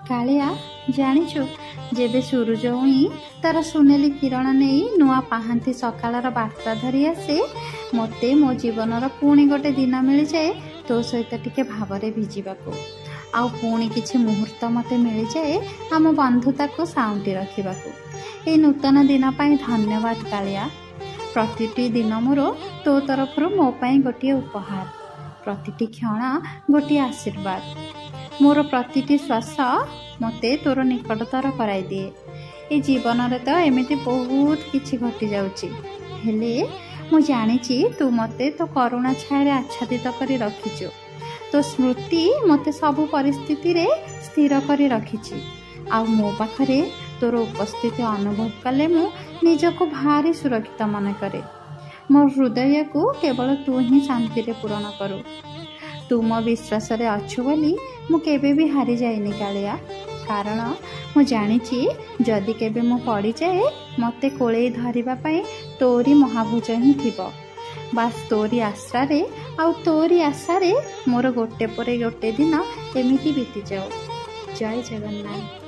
କାଳିଆ, ଜାଣିଛୁ, ଯେବେ ସୂରୁଜ ଉଇଁ ତାର ସୁନେଲି କିରଣ ନେଇ ନୂଆ ପାହାନ୍ତି ସକାଳର ବାର୍ତ୍ତା ଧରି ଆସେ, ମୋତେ ମୋ ଜୀବନର ପୁଣି ଗୋଟେ ଦିନ ମିଳିଯାଏ ତୋ ସହିତ ଟିକେ ଭାବରେ ଭିଜିବାକୁ, ଆଉ ପୁଣି କିଛି ମୁହୂର୍ତ୍ତ ମୋତେ ମିଳିଯାଏ ଆମ ବନ୍ଧୁତାକୁ ସାଉଁଟି ରଖିବାକୁ। ଏଇ ନୂତନ ଦିନ ପାଇଁ ଧନ୍ୟବାଦ କାଳିଆ। ପ୍ରତିଟି ଦିନ ମୋର ତୋ ତରଫରୁ ମୋ ପାଇଁ ଗୋଟିଏ ଉପହାର, ପ୍ରତିଟି କ୍ଷଣ ଗୋଟିଏ ଆଶୀର୍ବାଦ। ମୋର ପ୍ରତିଟି ଶ୍ୱାସ ମୋତେ ତୋର ନିକଟତର କରାଇଦିଏ। ଏ ଜୀବନରେ ତ ଏମିତି ବହୁତ କିଛି ଘଟିଯାଉଛି, ହେଲେ ମୁଁ ଜାଣିଛି ତୁ ମୋତେ ତୋ କରୁଣା ଛାୟାରେ ଆଚ୍ଛାଦିତ କରି ରଖିଛୁ। ତୋ ସ୍ମୃତି ମୋତେ ସବୁ ପରିସ୍ଥିତିରେ ସ୍ଥିର କରି ରଖିଛି, ଆଉ ମୋ ପାଖରେ ତୋର ଉପସ୍ଥିତି ଅନୁଭବ କଲେ ମୁଁ ନିଜକୁ ଭାରି ସୁରକ୍ଷିତ ମନେକରେ। ମୋ ହୃଦୟକୁ କେବଳ ତୁ ହିଁ ଶାନ୍ତିରେ ପୂରଣ କରୁ। ତୁ ମୋ ବିଶ୍ୱାସରେ ଅଛୁ ବୋଲି ମୁଁ କେବେ ବି ହାରିଯାଇନି କାଳିଆ, କାରଣ ମୁଁ ଜାଣିଛି ଯଦି କେବେ ମୁଁ ପଡ଼ିଯାଏ, ମୋତେ କୋଳେଇ ଧରିବା ପାଇଁ ତୋରି ମହାଭୁଜ ହିଁ ଥିବ। ବାସ୍, ତୋରି ଆଶ୍ରାରେ ଆଉ ତୋରି ଆଶାରେ ମୋର ଗୋଟେ ପରେ ଗୋଟେ ଦିନ ଏମିତି ବିତିଯାଉ। ଜୟ ଜଗନ୍ନାଥ।